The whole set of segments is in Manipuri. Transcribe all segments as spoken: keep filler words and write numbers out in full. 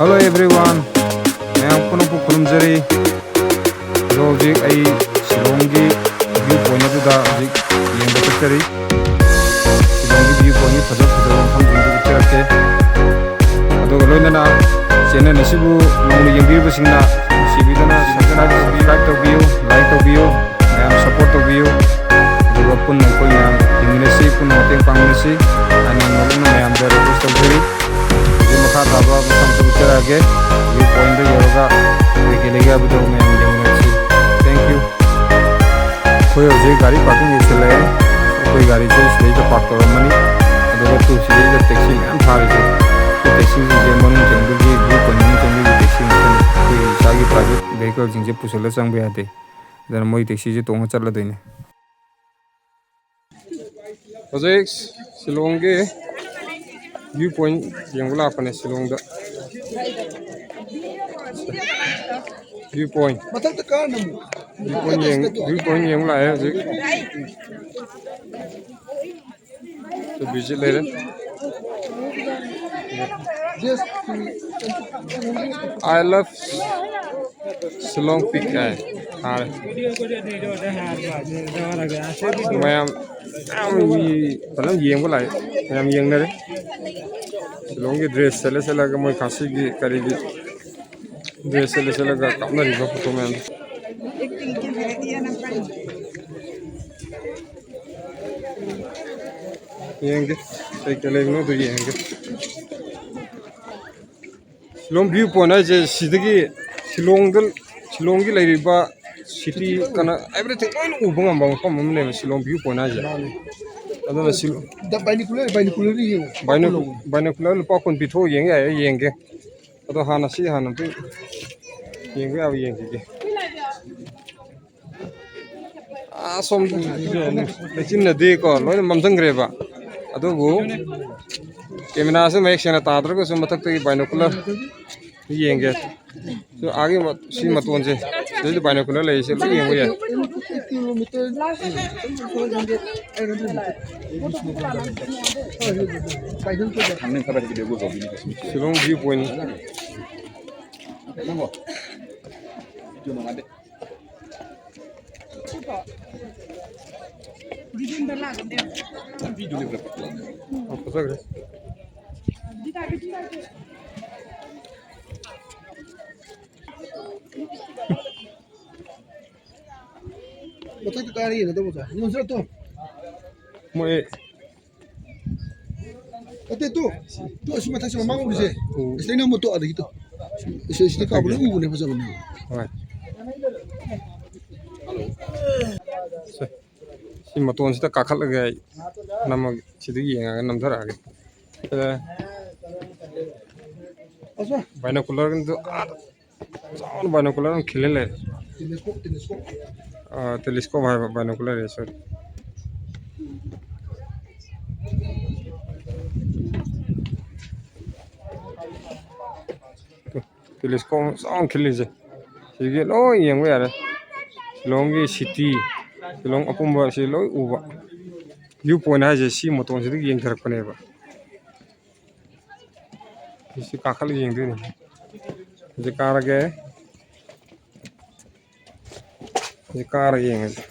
Hello everyone, ꯃꯌꯥꯝ ꯄꯨꯝꯅꯃꯛꯄꯨ ꯈꯨꯔꯨꯝꯖꯔꯤ꯫ ꯑꯗꯣ ꯍꯧꯖꯤꯛ ꯑꯩ ꯁꯤꯂꯣꯡꯒꯤ view point ꯑꯗꯨꯗ ꯍꯧꯖꯤꯛ ꯌꯦꯡꯕ ꯆꯠꯆꯔꯤ꯫ ꯁꯤꯂꯣꯡꯒꯤ view pointꯒꯤ ꯐꯖ ꯐꯖꯕ ꯃꯐꯝꯁꯤꯡꯗꯨ ꯎꯠꯆꯔꯛꯀꯦ꯫ ꯑꯗꯨꯒ ꯂꯣꯏꯅꯅ channel ꯑꯁꯤꯕꯨ ꯅꯧꯅ ꯌꯦꯡꯕꯤꯔꯤꯕꯁꯤꯡꯅ ꯅꯨꯡꯁꯤꯕꯤꯗꯨꯅ subscribe, subscribe ꯇꯧꯕꯤꯌꯨ, like ꯇꯧꯕꯤꯌꯨ, ꯃꯌꯥꯝ support ꯇꯧꯕꯤꯌꯨ꯫ ꯑꯗꯨꯒ ꯄꯨꯟꯅ ꯑꯩꯈꯣꯏ ꯃꯌꯥꯝ ꯍꯤꯡꯃꯤꯟꯅꯁꯤ, ꯄꯨꯟꯅ ꯃꯇꯦꯡ ꯄꯥꯡꯃꯤꯟꯅꯁꯤ ꯍꯥꯏꯅ ꯅꯣꯂꯨꯛꯅ ꯃꯌꯥꯝꯗ request ꯇꯧꯖꯔꯤ꯫ ꯍꯧꯖꯤꯛ ꯃꯈꯥ ꯇꯥꯕ ꯃꯐꯝꯗ ꯎꯠꯆꯔꯛꯑꯒꯦ꯫ View pointꯗ ꯌꯧꯔꯒ ꯀꯩ ꯀꯩ ꯂꯩꯒꯦ ꯍꯥꯏꯕꯗꯣ ꯃꯌꯥꯝ ꯌꯦꯡꯃꯤꯟꯅꯁꯤ꯫ Thank you꯫ ꯑꯩꯈꯣꯏ ꯍꯧꯖꯤꯛ ꯒꯥꯔꯤ parking ꯌꯧꯁꯤꯜꯂꯛꯑꯦ꯫ ꯑꯩꯈꯣꯏ ꯒꯥꯔꯤꯁꯦ ꯁꯤꯗꯩꯗ park ꯇꯧꯔꯝꯃꯅꯤ꯫ ꯑꯗꯨꯒ ꯇꯨ ꯁꯤꯗꯩꯗ taxi ꯃꯌꯥꯝ ꯊꯥꯔꯤꯁꯦ꯫ ꯑꯩꯈꯣꯏ taxiꯁꯤꯡꯁꯦ ꯃꯅꯨꯡ ꯆꯪꯕꯒꯤ, view point ꯃꯅꯨꯡ ꯆꯪꯕꯒꯤ taxi ꯉꯥꯛꯇꯅꯤ꯫ ꯑꯩꯈꯣꯏ ꯏꯁꯥꯒꯤ private vehicleꯁꯤꯡꯁꯦ ꯄꯨꯁꯤꯜꯂ ꯆꯪꯕ ꯌꯥꯗꯦ꯫ ꯑꯗꯨꯅ ꯃꯣꯏ taxiꯁꯦ ꯇꯣꯡꯉ ꯆꯠꯂꯗꯣꯏꯅꯦ꯫ ꯍꯧꯖꯤꯛ ꯁꯤꯂꯣꯡꯒꯤ view point ꯌꯦꯡꯕ ꯂꯥꯛꯄꯅꯦ ꯁꯤꯂꯣꯡꯗ꯫ View point꯫ ꯃꯊꯛꯇ ꯀꯥꯔꯅ ꯑꯃꯨꯛ꯫ View point ꯌꯦꯡ-, view point ꯌꯦꯡꯕ ꯂꯥꯛꯑꯦ ꯍꯧꯖꯤꯛ꯫ Visit ꯂꯩꯔꯦ꯫ I love Shillong Peak ꯍꯥꯏ ꯊꯥꯔꯦ꯫ ꯃꯌꯥꯝ, ꯃꯌꯥꯝ ꯃꯤ ꯐꯖꯅ ꯌꯦꯡꯕ ꯂꯥꯛꯑꯦ꯫ ꯃꯌꯥꯝ ꯌꯦꯡꯅꯔꯦ꯫ ꯁꯤꯂꯣꯡꯒꯤ dress ꯁꯦꯠꯂ ꯁꯦꯠꯂꯒ ꯃꯣꯏ ꯈꯥꯁꯤꯒꯤ ꯀꯔꯤꯒꯤ dress ꯁꯦꯠꯂ ꯁꯦꯠꯂꯒ ꯀꯥꯞꯅꯔꯤꯕ photo ꯃꯌꯥꯝꯗꯣ꯫ ꯌꯦꯡꯒꯦ꯫ ꯀꯩ ꯀꯩ ꯂꯩꯕꯅꯣꯗꯣ ꯌꯦꯡꯒꯦ꯫ ꯁꯤꯂꯣꯡ view point ꯍꯥꯏꯁꯦ ꯁꯤꯗꯒꯤ ꯁꯤꯂꯣꯡꯗ, ꯁꯤꯂꯣꯡꯒꯤ ꯂꯩꯔꯤꯕ city ꯀꯅ everything ꯂꯣꯏꯅ ꯎꯕ ꯉꯝꯕ ꯃꯐꯝ ꯑꯃꯅꯦꯕ ꯁꯤꯂꯣꯡ view point ꯍꯥꯏꯁꯦ꯫ ꯑꯗꯨꯅ ꯁꯤꯂꯣꯡ ꯕꯥꯏꯅꯣꯀꯨꯂꯔ, ꯕꯥꯏꯅꯣꯀꯨꯂꯔꯗ ꯌꯦꯡꯉꯨ꯫ ꯕꯥꯏꯅꯣ-, ꯕꯥꯏꯅꯣꯀꯨꯂꯔ ꯂꯨꯄꯥ ꯀꯨꯟ ꯄꯤꯊꯣꯛꯑ ꯌꯦꯡ ꯌꯥꯏꯌꯦ, ꯌꯦꯡꯒꯦ꯫ ꯑꯗꯣ ꯍꯥꯟꯅ ꯁꯤ ꯍꯥꯟꯅ ꯑꯝꯇ ꯌꯦꯡꯕ ꯌꯥꯕ ꯌꯦꯡꯈꯤꯒꯦ꯫ ꯑꯥ, ꯁꯣꯝ ꯂꯩꯆꯤꯟꯅꯗꯤꯀꯣ ꯂꯣꯏꯅ ꯃꯝꯁꯤꯟꯈ꯭ꯔꯦꯕ꯫ ꯑꯗꯨꯕꯨ cameraꯁꯦ ꯃꯌꯦꯛ ꯁꯦꯡꯅ ꯇꯥꯗ꯭ꯔꯒꯁꯨ ꯃꯊꯛꯇꯒꯤ binocular ꯌꯦꯡꯒꯦ꯫ ꯁꯤ ꯑꯥꯒꯤ ꯃ-, ꯁꯤ ꯃꯇꯣꯟꯁꯦ, ꯁꯤꯗꯩꯗ binocular ꯂꯩꯔꯤꯁꯦ ꯂꯣꯏ ꯌꯦꯡꯕ ꯌꯥꯏ꯫ Shillong view point꯫ ꯌꯥꯝ ꯐꯖꯈ꯭ꯔꯦ꯫ ꯃꯊꯛꯇ ꯀꯥꯔ ꯌꯦꯡꯒꯗꯧꯕ ꯃꯆꯥ꯫ ꯌꯦꯡꯉꯨꯁꯤꯔ ꯇꯣ꯫ ꯃꯣꯏ ꯅꯠꯇꯦ, ꯇꯨ꯫ ꯇꯨ, ꯑꯁꯤ ꯃꯊꯛꯁꯤ ꯃꯃꯥꯡ ꯎꯔꯤꯁꯦ꯫ ꯎꯝ꯫ ꯑꯁꯤꯗꯩꯅ ꯑꯃꯨꯛ ꯇꯣꯛꯑꯗꯒꯤ ꯇꯨ꯫ ꯑꯁꯤ, ꯑꯁꯤꯗ ꯀꯥꯕꯗ ꯎꯕꯅꯦ ꯐꯖꯕꯅꯦ꯫ ꯍꯣꯏ꯫ ꯁꯦ, ꯁꯤ ꯃꯇꯣꯟꯁꯤꯗ ꯀꯥꯈꯠꯂꯒ ꯑꯩ ꯅꯝꯃꯒꯦ꯫ ꯁꯤꯗ ꯌꯦꯡꯉꯒ ꯅꯝꯊꯔꯛꯑꯒꯦ꯫ ꯁꯤꯗ ꯑꯁ꯫ Binocular ꯗꯨ ꯑꯥꯗ ꯆꯥꯎꯅ binocular ꯑꯃ ꯈꯤꯜꯂ ꯂꯩꯔꯦ꯫ Telescope, telescope꯫ ꯑꯥ, telescope ꯍꯥꯏꯕ, binocular ꯍꯥꯏ, sorry꯫ Telescope ꯑꯃ ꯆꯥꯎꯅ ꯈꯤꯜꯂꯤꯁꯦ, ꯁꯤꯒꯤ ꯂꯣꯏ ꯌꯦꯡꯕ ꯌꯥꯔꯦ꯫ ꯁꯤꯂꯣꯡꯒꯤ city, ꯁꯤꯂꯣꯡ ꯑꯄꯨꯝꯕ ꯑꯁꯤ ꯂꯣꯏ ꯎꯕ꯫ View point ꯍꯥꯏꯁꯦ ꯁꯤ ꯃꯇꯣꯟꯁꯤꯗꯒꯤ ꯌꯦꯡꯊꯔꯛꯄꯅꯦꯕ꯫ ꯁꯤ ꯀꯥꯈꯠꯂ ꯌꯦꯡꯗꯣꯏꯅꯤ꯫ ꯍꯧꯖꯤꯛ ꯀꯥꯔꯒꯦ꯫ ꯍꯧꯖꯤꯛ ꯀꯥꯔ ꯌꯦꯡꯉꯁꯤ꯫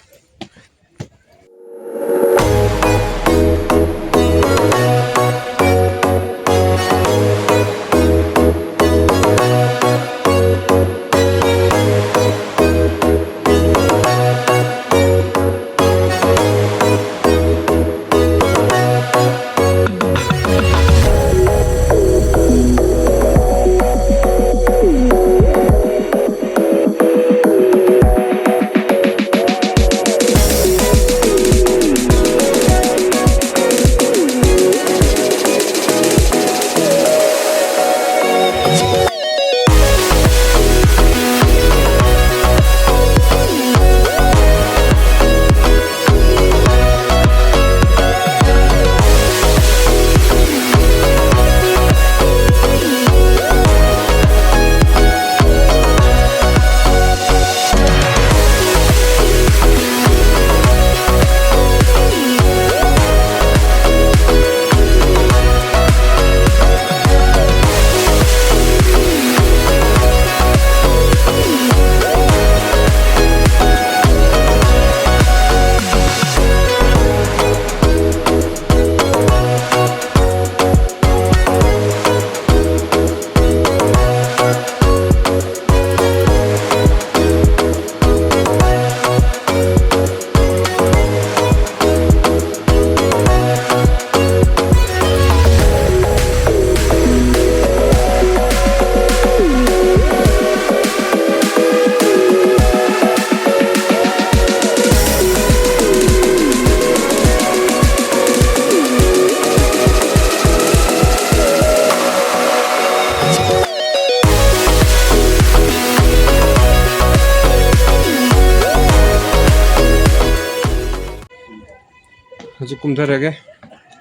ꯁꯤ ꯀꯨꯝꯊꯔꯒꯦ꯫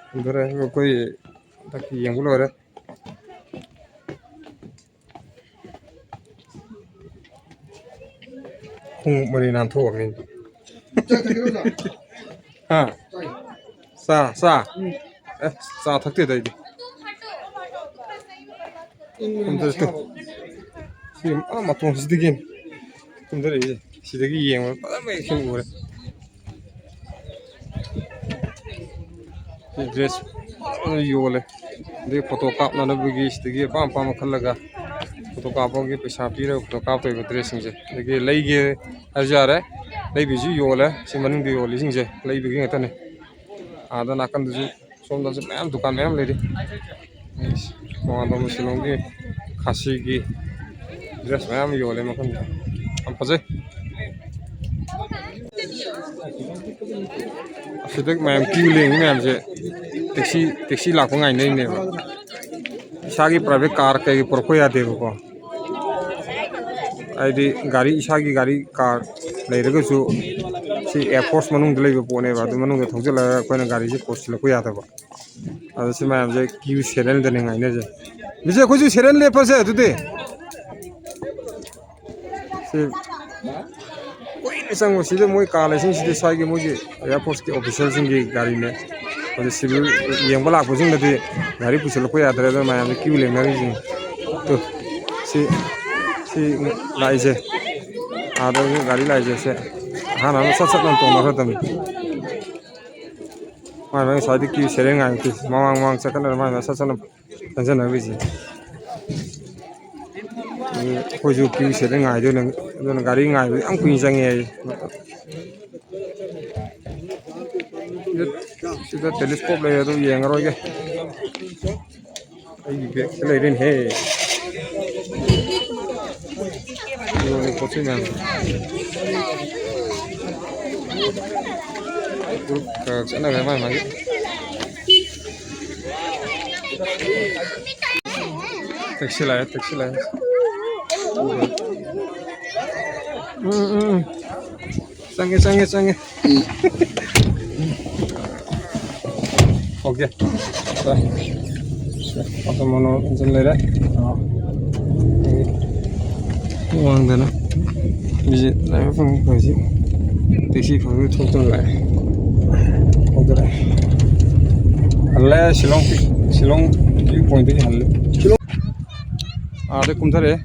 ꯀꯨꯝꯊꯔꯒ ꯑꯩꯈꯣꯏ ꯍꯟꯗꯛꯀꯤ ꯌꯦꯡꯕ ꯂꯣꯏꯔꯦ꯫ ꯈꯣꯡꯎꯞ ꯃꯔꯤ ꯅꯥꯟꯊꯣꯛꯑꯕꯅꯤ꯫ ꯍꯥ? ꯆꯥ, ꯆꯥ? ꯑꯦ, ꯆꯥ ꯊꯛꯇꯦꯗ ꯑꯩꯗꯤ꯫ ꯀꯨꯝꯊꯔꯛꯇꯦ꯫ ꯁꯤ ꯑꯥ ꯃꯇꯣꯟꯁꯤꯗꯒꯤ ꯀꯨꯝꯊꯔꯛꯏꯁꯦ꯫ ꯁꯤꯗꯒꯤ ꯌꯦꯡꯕꯗ ꯐꯖꯅ ꯃꯌꯦꯛ ꯁꯦꯡꯅ ꯎꯔꯦ꯫ ꯁꯤ ꯗ꯭ꯔꯦꯁ ꯐꯖꯅ ꯌꯣꯜꯂꯦ꯫ ꯑꯗꯒꯤ ꯐꯣꯇꯣ ꯀꯥꯞꯅꯅꯕꯒꯤ ꯁꯤꯗꯒꯤ ꯑꯄꯥꯝ ꯑꯄꯥꯝꯕ ꯈꯜꯂꯒ ꯐꯣꯇꯣ ꯀꯥꯞꯄꯒꯤ ꯄꯩꯁꯥ ꯄꯤꯔꯒ ꯐꯣꯇꯣ ꯀꯥꯞꯇꯣꯏꯕ ꯗ꯭ꯔꯦꯁꯁꯤꯡꯁꯦ꯫ ꯑꯗꯒꯤ ꯂꯩꯒꯦ ꯍꯥꯏꯔꯁꯨ ꯌꯥꯔꯦ, ꯂꯩꯕꯤꯁꯨ ꯌꯣꯜꯂꯦ꯫ ꯁꯤ ꯃꯅꯤꯡꯗ ꯌꯣꯜꯂꯤꯁꯤꯡꯁꯦ ꯂꯩꯕꯒꯤ ꯉꯥꯛꯇꯅꯦ꯫ ꯑꯥꯗ ꯅꯥꯀꯟꯗꯁꯨ, ꯁꯣꯝꯗꯁꯨ ꯃꯌꯥꯝ ꯗꯨꯀꯥꯟ ꯃꯌꯥꯝ ꯂꯩꯔꯤ꯫ ꯇꯣꯉꯥꯟ ꯇꯣꯉꯥꯟꯕ ꯁꯤꯂꯣꯡꯒꯤ ꯈꯥꯁꯤꯒꯤ ꯗ꯭ꯔꯦꯁ ꯃꯌꯥꯝ ꯌꯣꯜꯂꯦ ꯃꯐꯝꯗ꯫ ꯌꯥꯝ ꯐꯖꯩ꯫ ꯑꯁꯤꯗ ꯃꯌꯥꯝ ꯀ꯭ꯌꯨ ꯂꯦꯡꯉꯤ ꯃꯌꯥꯝꯁꯦ ꯇꯦꯛꯁꯤ, ꯇꯦꯛꯁꯤ ꯂꯥꯛꯄ ꯉꯥꯏꯅꯔꯤꯅꯦꯕ꯫ ꯏꯁꯥꯒꯤ ꯄ꯭ꯔꯥꯏꯚꯦꯠ ꯀꯥꯔ ꯀꯩꯒꯤ ꯄꯨꯔꯛꯄ ꯌꯥꯗꯦꯕꯀꯣ꯫ ꯍꯥꯏꯗꯤ ꯒꯥꯔꯤ, ꯏꯁꯥꯒꯤ ꯒꯥꯔꯤ, ꯀꯥꯔ ꯂꯩꯔꯒꯁꯨ ꯁꯤ ꯑꯦꯌꯥꯔꯐꯣꯔꯁ ꯃꯅꯨꯡꯗ ꯂꯩꯕ ꯄꯣꯠꯅꯦꯕ꯫ ꯑꯗꯨ ꯃꯅꯨꯡꯗ ꯊꯧꯖꯤꯜꯂꯒ ꯑꯩꯈꯣꯏꯅ ꯒꯥꯔꯤꯁꯦ ꯄꯨꯁꯤꯜꯂꯛꯄ ꯌꯥꯗꯕ꯫ ꯑꯗꯣ ꯁꯤ ꯃꯌꯥꯝꯁꯦ ꯀ꯭ꯌꯨ ꯁꯦꯔꯦꯜꯗꯅꯦ ꯉꯥꯏꯅꯔꯤꯁꯦ꯫ ꯃꯤꯁꯦ, ꯑꯩꯈꯣꯏꯁꯨ ꯁꯦꯔꯦꯜ ꯂꯦꯞꯄꯁꯦ ꯑꯗꯨꯗꯤ꯫ ꯁꯤ ꯀꯨꯏꯅ ꯆꯪꯕꯁꯤꯗ ꯃꯣꯏ ꯀꯥ ꯂꯩꯁꯤꯡꯁꯤꯗꯤ ꯁ꯭ꯋꯥꯏꯒꯤ ꯃꯣꯏꯒꯤ ꯑꯦꯌꯥꯔꯐꯣꯔꯁꯀꯤ ꯑꯣꯐꯤꯁꯥꯔꯁꯤꯡꯒꯤ ꯒꯥꯔꯤꯅꯦ꯫ ꯑꯗꯨ ꯁꯤꯚꯤꯜ ꯌꯦꯡꯕ ꯂꯥꯛꯄꯁꯤꯡꯗꯗꯤ ꯒꯥꯔꯤ ꯄꯨꯁꯤꯜꯂꯛꯄ ꯌꯥꯗ꯭ꯔꯦ꯫ ꯑꯗꯨꯅ ꯃꯌꯥꯝꯁꯦ ꯀ꯭ꯌꯨ ꯂꯦꯡꯅꯔꯤꯁꯤꯡ꯫ ꯇꯨ, ꯁꯤ, ꯁꯤ ꯂꯥꯛꯏꯁꯦ꯫ ꯑꯥꯗ ꯒꯥꯔꯤ ꯂꯥꯛꯏꯁꯦ꯫ ꯁꯦ ꯑꯍꯥꯟ ꯍꯥꯟꯅ ꯁꯠ ꯁꯠ ꯇꯣꯡꯅꯈ꯭ꯔꯗꯕꯅꯤ꯫ ꯃꯥꯏ ꯃꯥꯏ ꯉꯁꯥꯏꯗꯤ ꯀ꯭ꯌꯨ ꯁꯦꯔꯦꯜ ꯉꯥꯏꯕꯗꯤ ꯃꯃꯥꯡ ꯃꯃꯥꯡ ꯆꯠꯈꯠꯅꯔ ꯃꯥꯏ ꯃꯥꯏ ꯁꯠ ꯁꯠꯅ ꯆꯪꯁꯤꯟꯅꯈ꯭ꯔꯤꯁꯦ꯫ ꯑꯗꯨ ꯑꯩꯈꯣꯏꯁꯨ ꯀ꯭ꯌꯨ ꯁꯦꯔꯦꯜ ꯉꯥꯏꯗꯣꯏꯅꯦ꯫ ꯑꯗꯨꯅ ꯒꯥꯔꯤ ꯉꯥꯏꯕꯗ ꯌꯥꯝ ꯀꯨꯏꯅ ꯆꯪꯉꯦ ꯍꯥꯏꯌꯦ꯫ ꯁꯤꯗ ꯇꯦꯂꯤꯁꯀꯣꯞ ꯂꯩ, ꯑꯗꯨ ꯌꯦꯡꯉꯔꯣꯏꯒꯦ꯫ ꯑꯩꯒꯤ ꯕꯦꯒꯇ ꯂꯩꯔꯦꯅꯦꯍꯦ꯫ ꯌꯣꯜꯂꯤ ꯄꯣꯠ ꯆꯩ ꯃꯌꯥꯝ꯫ ꯒ꯭ꯔꯨꯞ ꯈꯔ ꯆꯠꯅꯈ꯭ꯔꯦ ꯃꯥꯏ ꯃꯥꯒꯤ꯫ ꯇꯦꯛꯁꯤ ꯂꯥꯛꯑꯦ, ꯇꯦꯛꯁꯤ ꯂꯥꯛꯑꯦ꯫ ꯎꯝ, ꯎꯝ, ꯎꯝ꯫ ꯆꯪꯉꯦ, ꯆꯪꯉꯦ, ꯆꯪꯉꯦ꯫ ꯑꯣꯇꯣ ꯃꯣꯅꯣ ꯏꯟꯖꯤꯟ ꯂꯩꯔꯦ꯫ ꯋꯥꯡꯗꯅ ꯃꯤꯁꯦ ꯂꯥꯏꯕꯛ ꯐꯪꯉꯤ ꯑꯩꯈꯣꯏꯁꯤ꯫ ꯇꯦꯛꯁꯤ ꯐꯪꯗꯣꯏ ꯊꯣꯛꯇꯅ ꯂꯥꯛꯑꯦ꯫ ꯍꯧꯗꯔꯦ꯫ ꯍꯜꯂꯦ ꯁꯤꯂꯣꯡ, ꯁꯤꯂꯣꯡ ꯚ꯭ꯌꯨ ꯄꯣꯏꯟꯠꯇꯒꯤ ꯍꯜꯂꯦ꯫ ꯑꯥꯗ ꯀꯨꯝꯊꯔꯛꯑꯦ꯫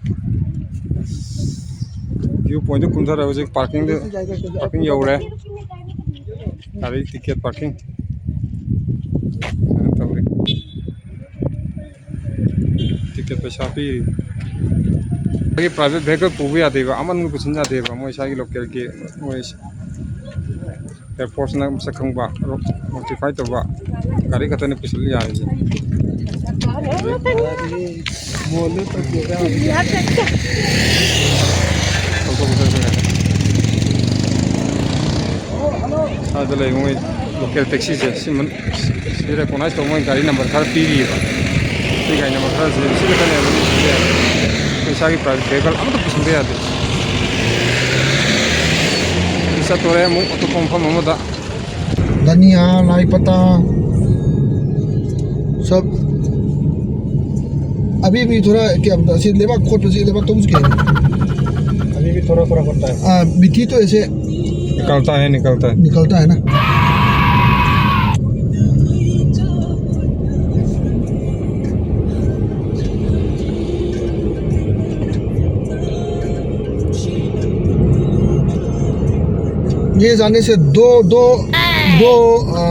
ꯚ꯭ꯌꯨ ꯄꯣꯏꯟꯠꯇ ꯀꯨꯝꯊꯔꯦ꯫ ꯍꯧꯖꯤꯛ ꯄꯥꯔꯀꯤꯡꯗ, ꯄꯥꯔꯀꯤꯡ ꯌꯧꯔꯦ꯫ ꯒꯥꯔꯤ ꯇꯤꯀꯦꯠ ꯄꯥꯔꯀꯤꯡ꯫ ꯀꯩꯅꯣ ꯇꯧꯔꯤ꯫ ꯇꯤꯀꯦꯠ ꯄꯩꯁꯥ ꯄꯤꯔꯤ꯫ ꯑꯩꯒꯤ ꯄ꯭ꯔꯥꯏꯚꯦꯠ ꯚꯦꯍꯤꯀꯜ ꯄꯨꯕ ꯌꯥꯗꯦꯕ, ꯑꯃꯟꯕ ꯄꯨꯁꯤꯟ ꯌꯥꯗꯦꯕ꯫ ꯃꯣꯏ ꯏꯁꯥꯒꯤ ꯂꯣꯀꯦꯜꯒꯤ ꯃꯣꯏ ꯑꯦꯌꯥꯔꯐꯣꯔꯁꯅ ꯃꯁꯛ ꯈꯪꯕ, ꯅꯣꯇꯤꯐꯥꯏ ꯇꯧꯕ ꯒꯥꯔꯤ ꯈꯛꯇꯅ ꯄꯨꯁꯤꯜꯂ ꯌꯥꯔꯤꯁꯦ꯫ ꯁ꯭ꯋꯥꯏꯗ ꯂꯩ ꯃꯣꯏ ꯂꯣꯀꯦꯜ ꯇꯦꯛꯁꯤꯁꯦ, ꯁꯤ ꯃꯟ-, ꯁꯤ ꯔꯦꯀꯣꯅꯥꯏꯁ ꯇꯧꯕ ꯃꯣꯏ ꯒꯥꯔꯤ ꯅꯝꯕꯔ ꯈꯔ ꯄꯤꯔꯤꯑꯕ꯫ ꯁꯤ ꯒꯥꯔꯤ ꯅꯝꯕꯔ ꯈꯔꯁꯦ ꯁꯤ ꯈꯛꯇꯅꯦꯕ ꯃꯤ ꯄꯨꯁꯤꯟꯕ ꯌꯥꯏ꯫ ꯑꯩꯈꯣꯏ ꯏꯁꯥꯒꯤ ꯄ꯭ꯔꯥꯏꯚꯦꯠ ꯚꯦꯍꯤꯀꯜ ꯑꯃꯠꯇ ꯄꯨꯁꯤꯟꯕ ꯌꯥꯗꯦ꯫ ꯁꯤ ꯆꯠꯇꯣꯔꯦ ꯑꯃꯨꯛ ꯑꯇꯣꯞꯄ ꯃꯐꯝ ꯑꯃꯗ꯫ धनिया, लाई पत्ता, सब। अभी भी थोड़ा क्या बोलता है, ऐसे लेबा खोट से लेबा तुम उसके। अभी भी थोड़ा थोड़ा पड़ता है। हाँ, मिट्टी तो ऐसे निकलता है, निकलता है। निकलता है ना। ये जाने से दो, दो, दो, आ,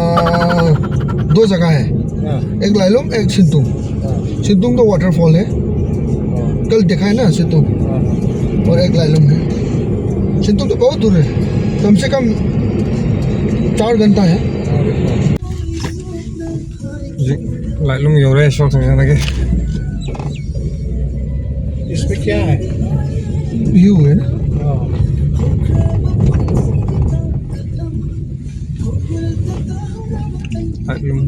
दो जगह है। हाँ। एक लाइलुंग, एक सिंतुंग। हाँ। सिंतुंग तो वाटरफॉल है, हाँ। कल देखा है ना सिंतुंग। हाँ, हाँ। और एक लाइलुंग है। सिंतुंग तो बहुत दूर है, कम से कम चार घंटा है। हाँ, बिल्कुल। ꯍꯧꯖꯤꯛ ꯂꯥꯏꯠꯂꯨꯝ ꯌꯧꯔꯦ ꯁꯣꯝ ꯊꯣꯡꯖꯗꯒꯤ꯫ इसमें क्या है? व्यू है ना? हाँ। ꯂꯥꯏꯠꯂꯨꯝ꯫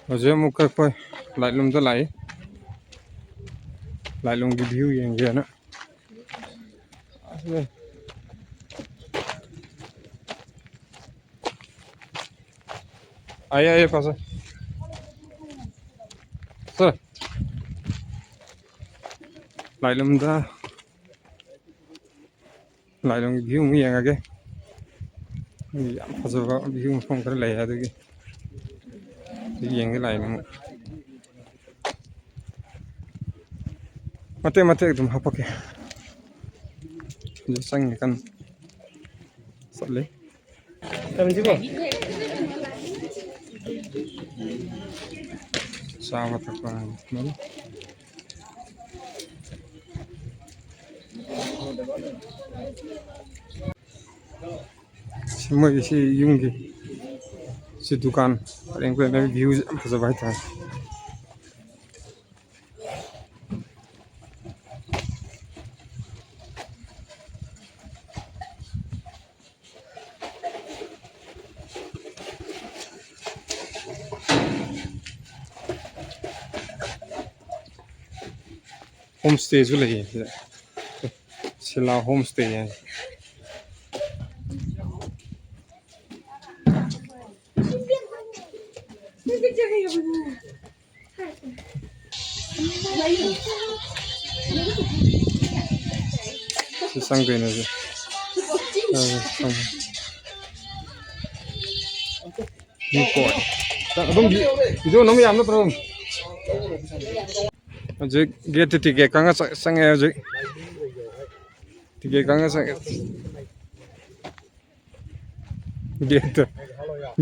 ꯍꯧꯖꯤꯛ ꯑꯃꯨꯛꯀ ꯑꯩꯈꯣꯏ ꯂꯥꯏꯠꯂꯨꯝꯗ ꯂꯥꯛꯏ꯫ ꯂꯥꯏꯠꯂꯨꯝꯒꯤ ꯚ꯭ꯌꯨ ꯌꯦꯡꯒꯦꯅ꯫ ꯎꯝ꯫ ꯑꯥꯏꯌꯦ, ꯑꯥꯏꯌꯦ, ꯄꯥꯁ꯫ ꯁꯔ꯫ ꯂꯥꯏꯂꯝꯗ, ꯂꯥꯏꯂꯝꯒꯤ view ꯑꯃ ꯌꯦꯡꯉꯒꯦ꯫ ꯌꯥꯝ ꯐꯖꯕ view ꯃꯐꯝ ꯈꯔ ꯂꯩ, ꯑꯗꯨꯒꯤ ꯌꯦꯡꯒꯦ ꯂꯥꯛꯏꯅꯦ ꯑꯃꯨꯛ꯫ ꯃꯇꯦꯛ ꯃꯇꯦꯛ ꯑꯗꯨꯝ ꯍꯥꯄꯛꯀꯦ꯫ ꯍꯧꯖꯤꯛ ꯆꯪꯉꯦ ꯀꯟꯅ꯫ ꯆꯠꯂꯤ꯫ ꯆꯥꯕ ꯊꯛꯄ ꯍꯥꯏꯅ ꯃꯔꯨ꯫ ꯁꯤ ꯃꯣꯏꯒꯤ ꯁꯤ ꯌꯨꯝꯒꯤ ꯁꯤ ꯗꯨꯀꯥꯟ ꯄꯔꯦꯡ ꯄꯔꯦꯡ ꯂꯩꯕ view ꯁꯦ ꯌꯥꯝ ꯐꯖꯕ ꯍꯥꯏꯇꯥꯔꯦ꯫ Home stay ꯁꯨ ꯂꯩꯌꯦ ꯁꯤꯗ꯫ ꯁꯤꯂꯥ home stay ꯍꯥꯏ꯫ ꯁꯤ ꯆꯪꯗꯣꯏꯅꯦ ꯁꯤ꯫ ꯑ, ꯆꯪꯉꯦ꯫ ꯃꯤ ꯀꯣꯏ꯫ ꯑꯗꯨꯝ ꯚꯤ-, video ꯅꯝꯕ ꯌꯥꯕ ꯅꯠꯇ꯭ꯔꯣ ꯑꯗꯨꯝ? ꯍꯧꯖꯤꯛ gate ꯇ ticket ꯀꯛꯉ ꯆ-, ꯆꯪꯉꯦ ꯍꯧꯖꯤꯛ꯫ Ticket ꯀꯛꯉ ꯆꯪꯉꯦ꯫ Gate ꯇ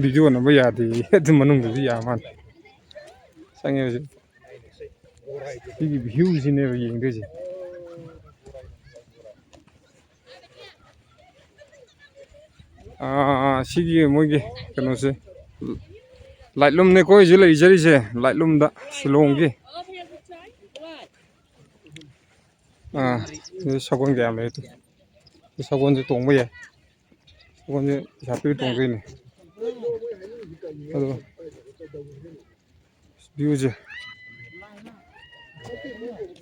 video ꯅꯝꯕ ꯌꯥꯗꯦ꯫ ꯑꯗꯨ ꯃꯅꯨꯡꯗꯗꯤ ꯌꯥ ꯃꯥꯜꯂꯦ꯫ ꯆꯪꯉꯦ ꯍꯧꯖꯤꯛ꯫ ꯁꯤꯒꯤ view ꯁꯤꯅꯦꯕ ꯌꯦꯡꯗꯣꯏꯁꯦ꯫ ꯑꯥ, ꯁꯤꯒꯤ ꯃꯣꯏꯒꯤ ꯀꯩꯅꯣꯁꯦ, ꯂꯥꯏꯠꯂꯨꯝꯅꯦꯀꯣ ꯍꯧꯖꯤꯛ ꯂꯩꯖꯔꯤꯁꯦ, ꯂꯥꯏꯠꯂꯨꯝꯗ, ꯁꯤꯂꯣꯡꯒꯤ꯫ ꯑꯥ, ꯁꯤꯗ ꯁꯒꯣꯜ ꯀꯌꯥꯝ ꯂꯩ ꯑꯗꯨ꯫ ꯁꯤ ꯁꯒꯣꯜꯁꯦ ꯇꯣꯡꯕ ꯌꯥꯏ꯫ ꯁꯒꯣꯜꯁꯦ ꯄꯩꯁꯥ ꯄꯤꯔ ꯇꯣꯡꯗꯣꯏꯅꯦ꯫ ꯑꯗꯣ view ꯁꯦ,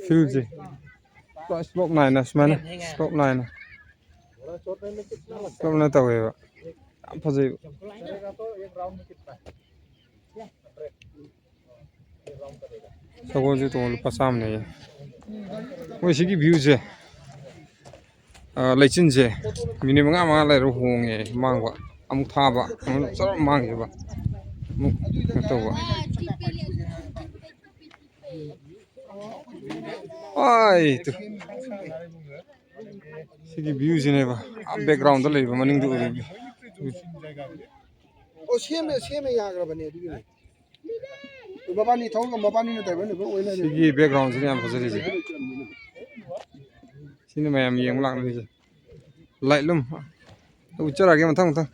field ꯁꯦ ꯄꯨꯔꯥ slope ꯅꯥꯏꯅ ꯁꯨꯃꯥꯏꯅ slope ꯅꯥꯏꯅ ꯀꯔꯝꯅ ꯇꯧꯋꯦꯕ? ꯌꯥꯝ ꯐꯖꯩꯕ꯫ ꯁꯒꯣꯜꯁꯦ ꯇꯣꯡꯉ ꯂꯨꯄꯥ ꯆꯥꯝꯃꯅꯦꯌꯦ꯫ ꯃꯣꯏ ꯁꯤꯒꯤ ꯚ꯭ꯌꯨꯁꯦ, ꯑ, ꯂꯩꯆꯤꯟꯁꯦ ꯃꯤꯅꯤꯠ ꯃꯉꯥ ꯃꯉꯥ ꯂꯩꯔꯒ ꯍꯣꯡꯉꯦ꯫ ꯃꯥꯡꯕ ꯑꯃꯨꯛ ꯊꯥꯕ, ꯑꯃꯨꯛ ꯆꯔꯞ ꯃꯥꯡꯈꯤꯕ, ꯑꯃꯨꯛ ꯀꯩꯅꯣ ꯇꯧꯕ꯫ ꯑꯥꯏ, ꯇꯨ꯫ ꯁꯤꯒꯤ ꯚ꯭ꯌꯨꯁꯤꯅꯦꯕ, ꯑꯥ, ꯕꯦꯛꯒ꯭ꯔꯥꯎꯟꯗ ꯂꯩꯕ, ꯃꯅꯤꯡꯗ ꯎꯔꯤꯕ꯫ ꯑꯣ, ꯁꯦꯝꯃꯦ, ꯁꯦꯝꯃꯦ, ꯌꯥꯈ꯭ꯔꯕꯅꯦ ꯑꯗꯨꯒꯤꯅꯦ꯫ ꯃꯕꯥꯅꯤ ꯊꯧꯔꯒ ꯃꯕꯥꯅꯤꯅ ꯗ꯭ꯔꯥꯏꯚꯔ ꯅꯨꯄꯤ ꯑꯣꯏꯅ ꯂꯩꯔꯦ꯫ ꯁꯤꯒꯤ ꯕꯦꯛꯒ꯭ꯔꯥꯎꯟꯁꯤꯅ ꯌꯥꯝ ꯐꯖꯔꯤꯁꯦ꯫ ꯁꯤꯅ ꯃꯌꯥꯝ ꯌꯦꯡꯕ ꯂꯥꯛꯅꯔꯤꯁꯦ꯫ ꯂꯥꯏꯠꯂꯨꯝ꯫ ꯎꯠꯆꯔꯛꯑꯒꯦ ꯃꯊꯪ ꯃꯊꯪ꯫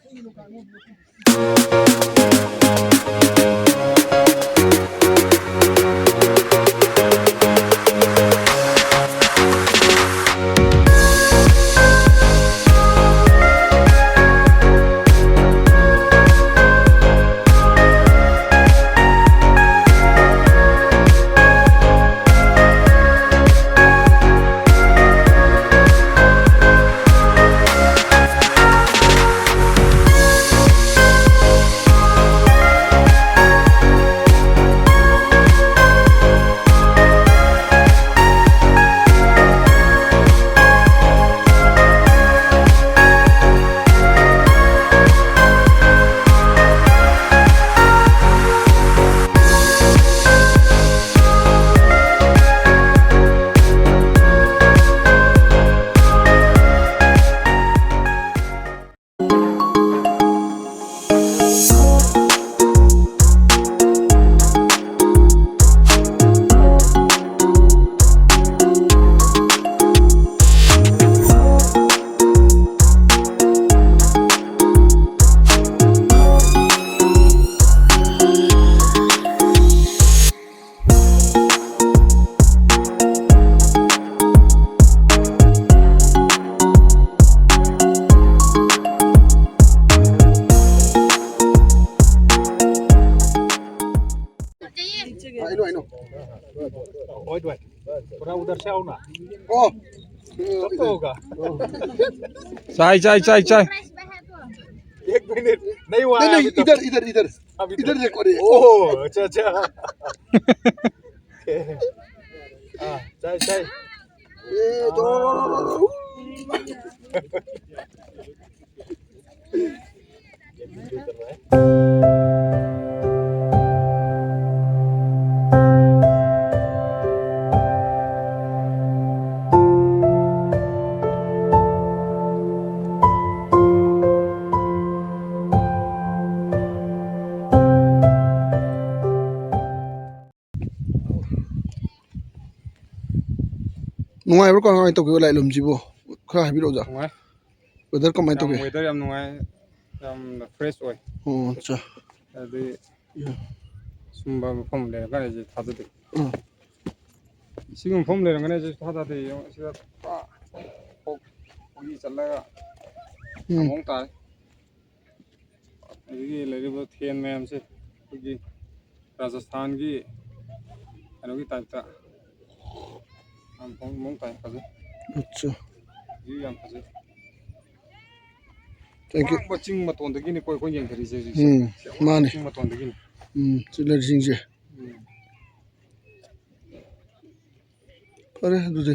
हाँ, इनो, इनो। ओए, ओए। थोड़ा उधर से आओ ना। ओ। कब तो होगा? चाय, चाय, चाय, चाय। एक मिनट, नहीं हुआ नहीं, है नहीं, अभी तक। इधर, इधर, इधर। अभी इधर तक। देखो रे। ओह, अच्छा, अच्छा। हाँ, चाय, चाय। ये तो ꯅꯨꯡꯉꯥꯏꯕ꯭ꯔꯣ? ꯀꯃꯥꯏ ꯀꯃꯥꯏꯅ ꯇꯧꯒꯦ ꯂꯥꯏꯂꯝꯁꯤꯕꯨ? ꯈꯔ ꯍꯥꯏꯕꯤꯔꯛꯑꯣ, ꯑꯣꯖꯥ꯫ ꯅꯨꯡꯉꯥꯏ꯫ Weather ꯀꯃꯥꯏꯅ ꯌꯥꯝ ꯇꯧꯒꯦ? Weather ꯌꯥꯝ ꯅꯨꯡꯉꯥꯏ, ꯌꯥꯝꯅ fresh ꯑꯣꯏ꯫ ꯑꯣ, ꯑꯠꯆꯥ꯫ ꯑꯗꯨꯗꯤ ꯌꯥ꯫ ꯁꯨꯝꯕ ꯃꯐꯝ ꯂꯩꯔꯀꯥꯟꯗ ꯑꯩꯁꯦ ꯊꯥꯖꯗꯦ꯫ ꯎꯝ꯫ ꯁꯤꯒꯨꯝꯕ ꯃꯐꯝ ꯂꯩꯔꯝꯒꯅꯤ ꯑꯩꯁꯨ ꯊꯥꯖꯗꯦ꯫ ꯌꯦꯡꯉꯣ, ꯁꯤꯗ ꯄꯨꯔꯥ ꯈꯣꯛ-, ꯈꯣꯡꯒꯤ ꯆꯠꯂꯒ ꯎꯝ꯫ ꯃꯑꯣꯡ ꯇꯥꯔꯦ꯫ ꯑꯗꯒꯤ ꯂꯩꯔꯤꯕ ꯊꯦꯟ ꯃꯌꯥꯝꯁꯦ ꯑꯩꯈꯣꯏꯒꯤ ꯔꯥꯖꯁꯊꯥꯟꯒꯤ ꯀꯩꯅꯣꯒꯤ type ꯇ ꯌꯥꯝ ꯃꯑꯣꯡ ꯇꯥꯏ, ꯐꯖꯩ꯫ ꯑꯠꯆꯥ꯫ View ꯌꯥꯝ ꯐꯖꯩ꯫ Thank you꯫ ꯑꯋꯥꯡꯕ ꯆꯤꯡ ꯃꯇꯣꯟꯗꯒꯤꯅꯤꯀꯣ ꯑꯩꯈꯣꯏ ꯌꯦꯡꯊꯔꯤꯁꯦ ꯍꯧꯖꯤꯛꯁꯦ꯫ ꯎꯝ, ꯁꯤ ꯑꯋꯥꯡꯕ ꯃꯥꯅꯤ꯫ ꯆꯤꯡ ꯃꯇꯣꯟꯗꯒꯤꯅꯤ꯫ ꯎꯝ, ꯆꯤꯡꯂꯩꯁꯤꯡꯁꯦ꯫ ꯎꯝ꯫ ꯐꯔꯦ ꯑꯗꯨꯗꯤ꯫